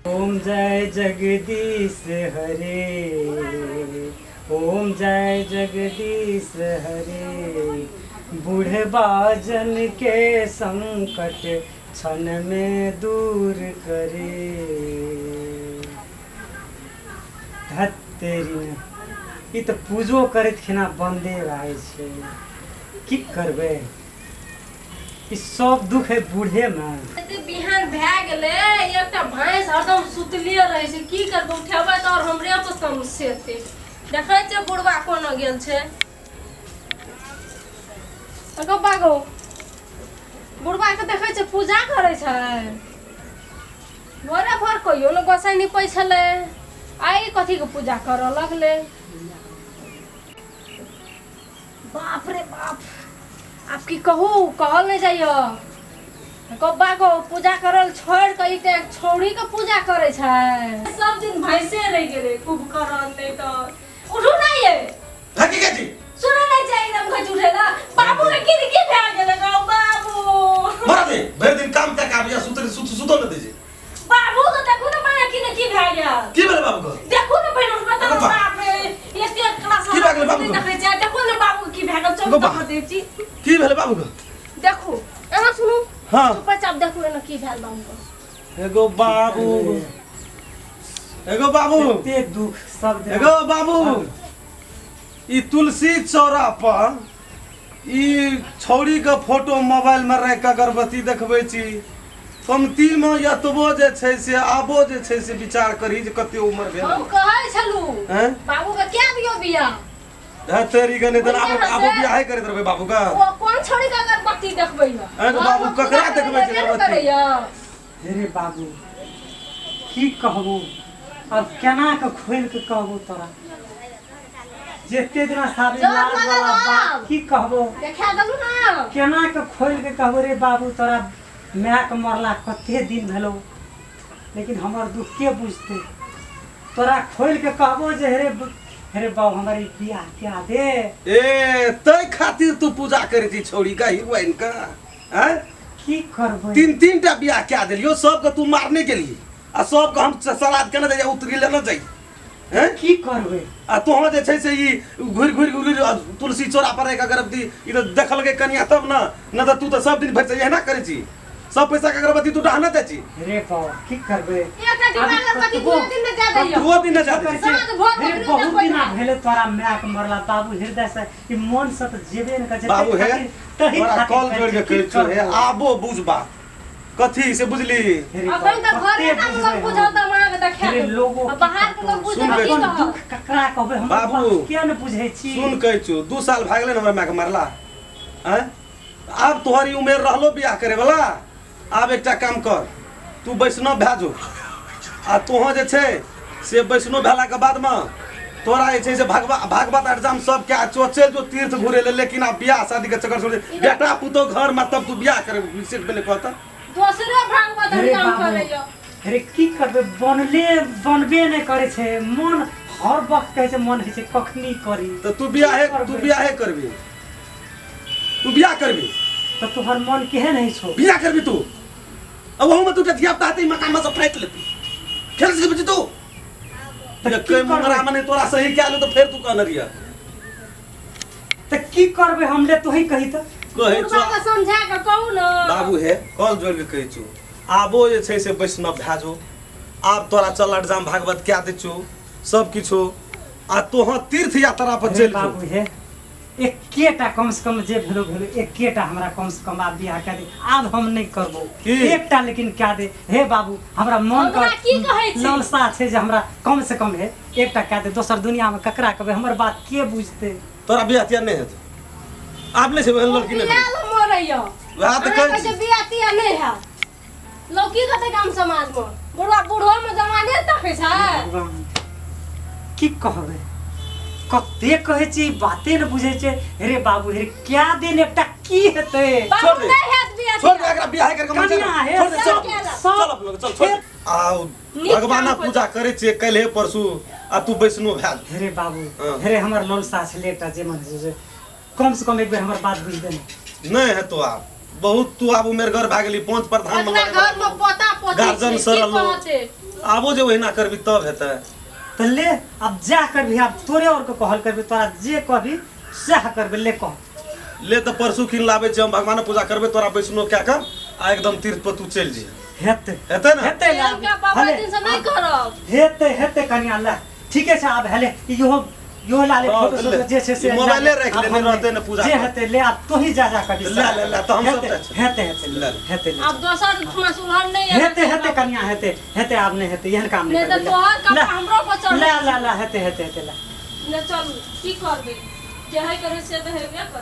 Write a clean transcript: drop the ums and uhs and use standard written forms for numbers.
ओम जय जगदीश हरे, ओम जय जगदीश हरे। बुढ़बा जन के संकट क्षण में दूर करे। धत तेरी ने, ई तऽ पूजो करैत खिना बन्दे रहै छै। की करबै, ई सब दुख है बूढ़े में। एते बिहान भए गेलै, एकटा भैंस हरदम सुतले रहै छै। की करबै, उठेबै तऽ आओर हमरे पर समस्येतै। देखै छियै बुढ़बा कोना गेल छै। गो बागो, बुढ़बा के देखै छै पूजा करै छै भोरे भोर। कहियो ने गोसाइ निपै छलै, आइ कथीके पूजा करऽ लगलै? बाप रे बाप, आब की कहू, कहल नहि जाइए। गब्बा गो, पूजा करल छोड़ि कऽ ई तऽ छौड़ीके पूजा करै छै। सब दिन भैंसे रहि गेलै कुंभकर्ण। नहि तऽ उठू ना ये। हँ, की कहै छी? सुनै नहि छै एकदम खै उठे ला। बाबू के की की भए गेलै गौ बाबू? मरा दे, भरि दिन काम कऽ के आबिया, सुत सुत सुतो नहि दै छै। बाबू के देखू ने माया, की ने की भए गेल? की भेलै बाबू के? देखू ने पहिने उठबै तऽ। बाबा। बाप रे, एते क्लास की भए गेलै बाबू के? देखै छियै, देखू ने बाबू के की भए गेल। चलू। गो बा। तऽ दै छी। की भेलै बाबू के? देखू, एना सुनू। हाँ। चुपचाप देखू, एना की भेल बाबू के। एगो बाबू, एगो बाबू। एते दुख सब दिन। एगो बाबू, ई तुलसी चौरा पर ई छौड़ी के फोटो मोबाइल में राखि कऽ अगरबत्ती देखबै छी। कमती में एतबो जे छै से आबो जे छै से विचार करही जे कते उम्र भेल। हम कहै छलू हैं? बाबू के क्या दियो बियाह। है तेरी के, नहि तऽ आबो बुझलियै आबो से? बियाहे करैत रहबै बाबू के। ओ कोन छौड़ी के अगरबत्ती देखबै यऽ? हैं गो बाबू, ककरा देखबै छै अगरबत्ती? करैया। हे रे बाबू, की कहबो आब, केना के खोलि के कहबो तोरा? जते दिना शादी जोर लाज लगल वाला बात आब। की कहबो? देखा देलू ना। केना के खोलि के कहबो रे बाबू तोरा? मायके मरला कते दिन भेलो, लेकिन हमर दुख के बुझते? तोरा खोलि के कहबो जे हेरे हेरे बाबू, हमर ई बियाह क्या दे। ए, तै खातिर तू पूजा करै छी छौड़ी का, हीरोइन का? हैं? की करबै? तीन तीन टा बियाह कए देलियो, सबके तू मारने गेली आ सबके हम सलाद केना दै उतरी लेना जाइ हैं? की करबै? आ तोहाँ जे छै से ई घुरि घुरि घुरि तुलसी चौरा पर एक अगरबत्ती, ई तऽ देखलकै कनिया तब ने, नहि तऽ तू तऽ सब दिन भरि से एहिना करै छी। सब पैसा के अगरबत्ती तू डहना जाइ छी। रे बाबा, की करबै? एकटा डिब्बा अगरबत्ती कतबो- 2 दिन में जा दैया। कतबो दिन नहि जा दै छी। साँझ भोर रे ककरो बहुत देखबै दिना ना। भेलै तोरा मायके मरला बाबू, हृदय से ई मन से तऽ जेबे ने करै छै। बाबू ताहि हे, तहि तोरा खातिर कॉल जोड़ि के कहै छी, कहै की छियौ हे, करबौ? आबो बुझ बात कथी से, बुझली? हे रे अखन बाबू, तऽ घरे कते टा बुझबै लोग हम? बुझल तऽ अहाँके देखा रे देब। लोगो आ की बाहर के करतौ? लोग बुझतै सुन तऽ की अपन कहत? दुख ककरा कहबै हम? बाबू, बात किया ने बुझै छी? सुन, कहै छियौ, 2 साल भए गेलै ने हमरा मायके मरला। आँय, आब तोहर ई उमेर रहलो बियाह करे वाला? आब एकटा काम कर, तू वैष्णव भए जो आ तोहँ जे छै से वैष्णव भेलाके बादमे तोरा जे छै से भगवा भागवत अष्टजाम सब के चो चलि जो तीर्थ घुरे ले। लेकिन आब बियाह शादी के चक्कर छोड़ दे। बेटा पुतोह घर में तब तू बियाह करे से पहले कहता। दोसरे भागवत अरे काम बाबू, करैया। अरे की करबै, बनले बनबे नहि करै छै मन। हर वक्त कहै छै मन होइ छै कखनी करी। तऽ तू बियाहे की करबै? तू बियाहे करबी, तू बियाह करबी। तऽ तोहर मन केहन होइ छौ? बियाह करबी तू? अब वहू में तू धिया पुता हेतै, मकान में सब फाटि लेतै, खेल सकै छी तू? तऽ जे की कै मुंगरा करबै? मने तोरा सही कए लू तऽ फेर तू कहने रहिया। तऽ की करबै हम ले, तोही कही तऽ। कहै बुढ़बा छौ के समझा के कहू ने। बाबू हे, कल जोड़ि के कहै छौ, आबो जे छै से वैष्णव भए जो। आब तोरा चल अटजाम भागवत कए दै छौ सब किछो आ तोहँ तीर्थ यात्रा पर अरे चलि जो। बाबू हे, एकेटा कम से कम जे भेलो भेलो, एकेटा हमरा कम से कम आब बियाह कए दे। आब हम नहि करबो। की? एकटा लेकिन कए दे हे बाबू, हमरा मन हमरा की कहै छी? लालसा छै जे हमरा कम से कम हे एकटा कए दे। दोसर दुनिया में ककरा कहबै? हमर बात के बुझतै? तोरा बियाह तियाह नहि हेतौ आब, नहि छै ओहन लड़की नहि बियाह भेटतौ। लए मरैया। वएह तऽ अहाँ कहै कहै छी। छै बियाह तियाह नहि हैत। लोक की कहतै गाम समाज में? बुढ़वा बूढ़ो में जवाने तकै छै। भगवान, की कहबै, कते कहै छी, बाते ने बुझै छै। हे रे बाबू हे रे, क्या दिन एकटा की हेतै? बाबू छोड़ दे। नहि हैत बियाह छोड़ दे। तियाह। एकरा बियाह करके मन छै कनिया ने। हे, छोड़ दे, चल। सब चल अपना चल, छोड़ दे। आ नीक भगवानक काम। पूजा करै छियै काल्हि परसू आ तू वैष्णो भए जो। हे रे बाबू, हाँ। हे रे, हमर ललसा छलै एकटा जे मन छै से कम से कम एक बेर हमर बात बुझि देने। नहि हेतौ आब, बहुत तू आब उमेरगर भए गेली, पाँच प्रधान अपना घर में पोता पोती गार्जियन छै, से की रहलो। कहतै? आबो जे ओहिना करबी तब हेतै। तऽ ले आब जा करबी, आब तोरे और के कहल करबी, तोरा जे कहबी सएह करबे, ले कह। ले तऽ परसू खिन लाबै छी, हम भगवानक पूजा करबै, तोरा वैष्णो कए कऽ आ एकदम तीर्थ पर तू चलि जइहे। हेतै। हेतै ने? हेतै ने। एहन का बाबा दिन से नहि करब। हेतै हेतै कनिया, ले ठीके छै, आब हेले इहो इहो ला ले। हँ, फोटो ले। सोटो जे छै से ई मोबाइले ला ले। राखि आब ले, हम नहि रहतै ने पूजा जे कर। हेतै ले, आब तोही जा जा कभी। ले, ले, ले, तऽ हम हेतै सब जाइ छी। हेतै हेतै ले, ले। हेतै ले। आब दोसर ठुमा सुलहन नहि एबै। हेतै हेतै कनिया, हेतै हेतै, आब नहि हेतै एहन काम। नहि तऽ करबै, ले। तोहर ले, कपड़ा हमरो पर चढ़। ले ले ले, हेतै हेतै हेतै ले। ले चलू, की करबै, जे है करै से तऽ हेबे करतै।